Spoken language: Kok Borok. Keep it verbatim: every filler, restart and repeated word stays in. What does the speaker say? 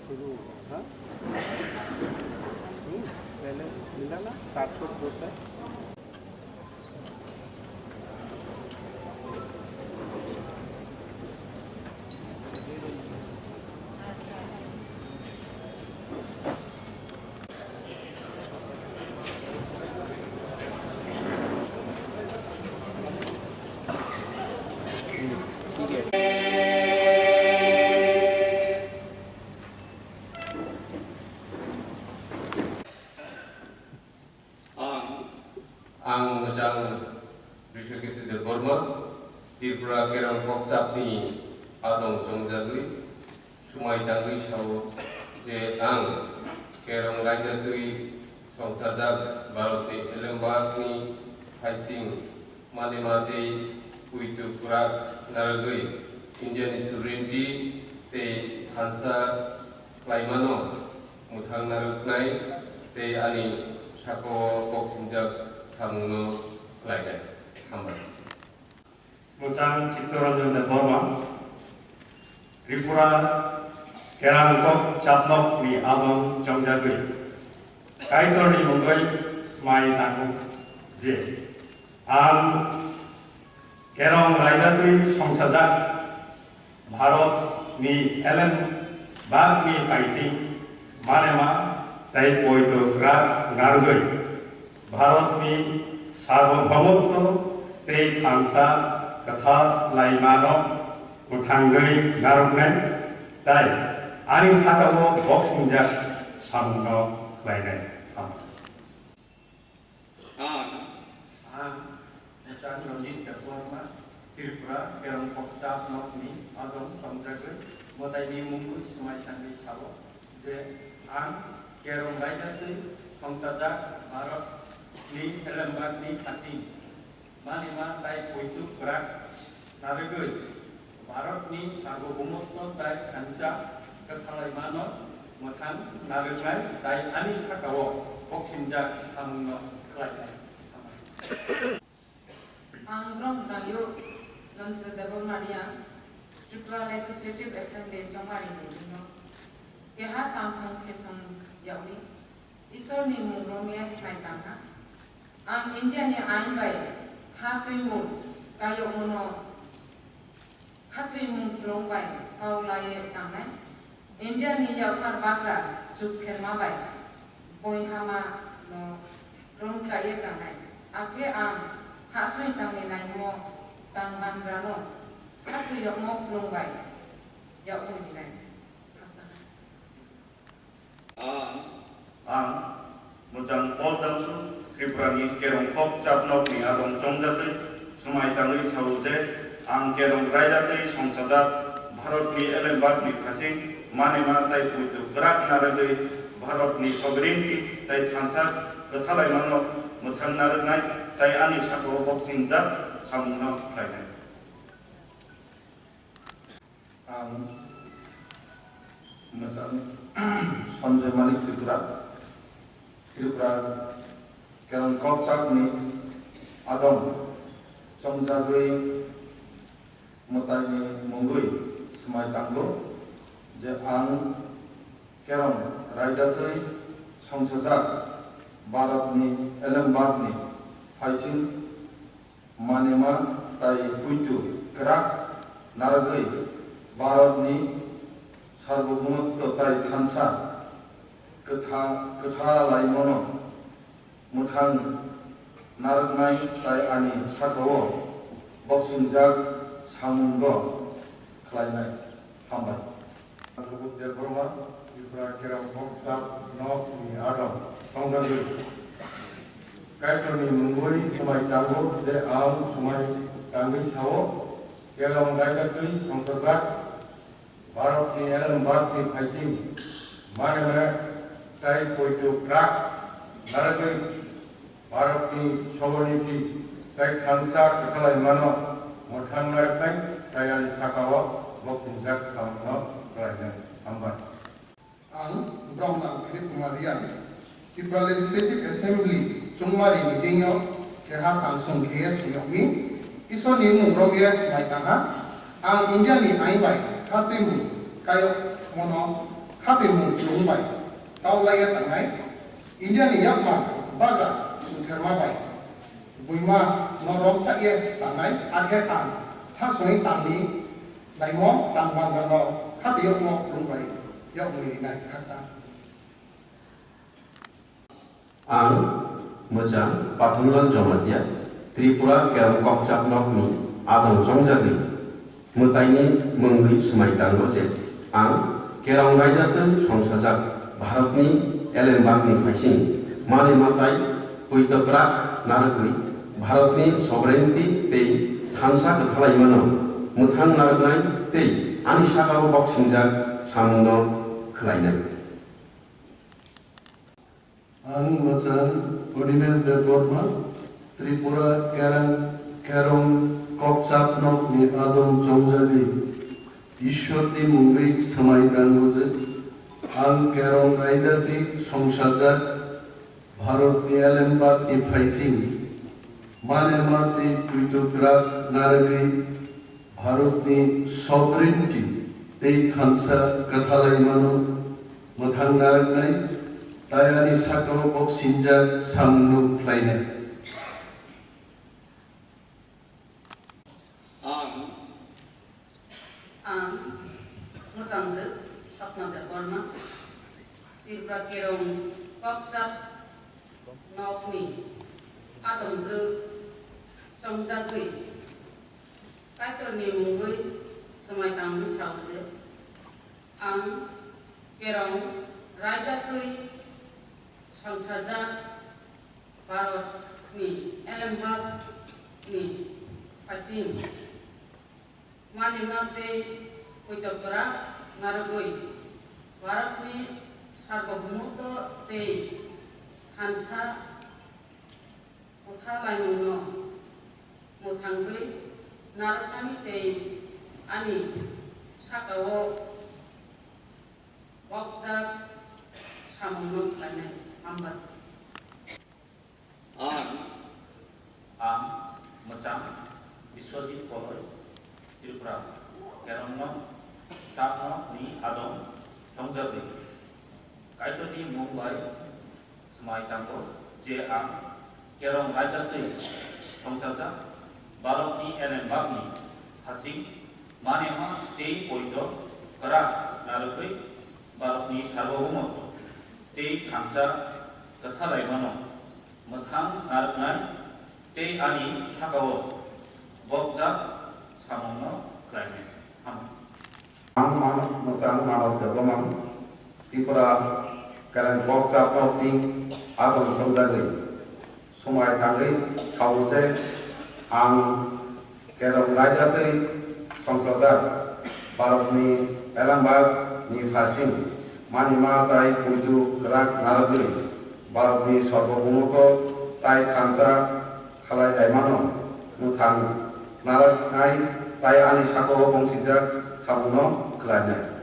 शुरू हुआ था। हम्म, पहले मिला ना, सात सौ दो से। Ang, ang Mwchang Bishwakirti Debbarma, Tripura Kerong Kokchapni adong chongjagwi, swmai tangwi sao je ang Kerong Raidatwi songsajak Bharatni elembakni phaising manima tei puitu kwrak narwgwi Indiani sovereignty tei thansa khlaimano mwthang narwknai tei ani sakao boksingjak samungno khlainai. Hambai. Mwchang Chittaranjan Debbarma, Tripura Kerong Kokchapnokni adong chongjagwi Kaitorni mungwi swmai tango je ang Kerong Raidatwi songsajak Bharatni elembakni phaising manema tei poito kwrak narwgwi Bharatni sarvabhaumotto tei thansa kwthalaimano mwthangwi narwknai tei ani sakao boksingjak samungno khlainai. Ang, ang Mwchang Ranjit Debbarma, Tripura Kerong Kokchapnokni adong chongjagwi mwtaini mungwi swmai tangwi sao je ang Kerong Raidatwi songsajak Bharatni elembakni phaising manima tei poito kwrak narwgwi Bharatni sarvabhaumotto tei thansa kwthalaimano mwthang narwknai tei ani sakao boksingjak samungno khlainai. Ang Brom Nayo Nandra Debbarma Reang, Tripura Legislative Assembly chongmari ni bino keha tangsong khesong yawi Isorni mung romya swmai tangha. Ang Indiani ain bai ha twimung kayokmano khathwimung kwrwng bai kau laiwi tangnai. Indiani yaphar bagra chuk pherma bai boihama no romchaiwi tangnai. Akhe ang hahsoi tangni naimo tang bangrano khathwi yokmo kwrwng bai yakung hinai. Ang, ang Mwchang Paul Damsu, Tripurani Kerong Kokchapnokni adong chongjagwi swmai tangwi sao je ang Kerong Raidatwi songsajak Bharatni elembakni phaising manima tei puitu kwrak narwgwi Bharatni sovereignty tei thansa kwthalaimano mwthang narwknai tei ani sakao boksingjak samungno khlainai. Ang Mwchang Sanjay Manik Tripura, Tripura Kerong Kokchapni adong chongjagwi mwtaini mungwi swmai tango je ang Kerong Raidatwi songsajak Bharatni elembakni phaising manima tei puitu kwrak narwgwi Bharatni sarvabhaumotto tei thansa kwtha-, kwthalaimano mwthang narwknai tei ani sakao boksingjak samungno khlainai. Hambai. Subudh Debbarma, Tripura Kerong Kokchapnokni adong chongjagwi Kaitorni mungwi swmai tango je ang swmai tangwi sao, Kerong Raidatwi songsajak Bharatni elembakni phaising manema tei poito kwrak narwgwi Bharatni sovereignty tei thansa kwthalaimano mwthang narwknai tei ani sakao boksingjak samungno khlainai. Hambai. Ang Bromnang Philip Kumar Reang, Tripura Legislative Assembly chongmari ni deino keha tangsong khe suyokmi Isorni mung romya swmai tangha. Ang Indiani ain bai khatwimung kayokmano Hatimung chwng bai kaulaiya tangnai, India ni yakma bagra chwngtherma bai buima no romchakye tangnai, akhe ang thasongwi tangni laimung tangbangrano khatiyokno khulumbai yokmui rinai khaksa. Ang Mwchang Pathanlal Jamatia, Tripura Kerong Kokchap Nokni adong chongjagwi mwtaini mungwi swmai tango je ang Kerong Raidatwi songsajak Bharatni elembakni phaising mane matai puitokrak narwgwi Bharatni sovereignty tei thansa kwthalaimano mwthang narwknai tei ani sakao boksingjak samungno khwlainai. Ang Mwchang Odinesh Debbarma, Tripura Kerang, Kerong Kokchap Nokni adong chongjagwi Ishwarni mungwi swmai tango je ang Kerong Raidatwi songsajak Bharatni elembakni phaising mane ma tei puitokrak narwgwi Bharatni sovereignty tei thansa kwthalaimano mwthang narwknai, tei ani sakao boksingjak samungno khlainai. Ang Ang Mwchangjwk Sapna Debbarma, Tripura Kerong Kokchap Nokni adongjwk chongjagwi Kaitorni mungwi swmai tangwi sao je, ang Kerong Raidatwi songsajak Bharatni elembakni phaising manima tei puitokrak narwgwi Bharatni sarbohumotw tei thansa kwthalaimungno mwthangwi narwknani tei ani sakao bokjak samungno khlainai. Hambai. Ang Ang Mwchang Biswajit Koloi, Tripura Kerongno Chapno ni adong chongjagwi Kaitorni mung bai swmai tango je ang Kerong Raidatwi songsajak Bharatni elembakni hasing manema tei poito kwrak narwgwi Bharatni sarbohumotw tei thansa kwthalaimano mwthang narwknai tei ani sakao bokjak samungno khlainai. Hambai. Ang Mano-, Mwchang Manav Debbarma, Tripura Kereng Kokchap Nokni adong chongjagwi swmai tangwi sao je ang Kerong Raidatwi songsajak Bharatni elembakni phaising manima tei puitu kwrak narwgwi Bharatni sarbohumotw tei thansa khlai laimano mwthang narwknai tei ani sakao boksingjak samungno khlainai.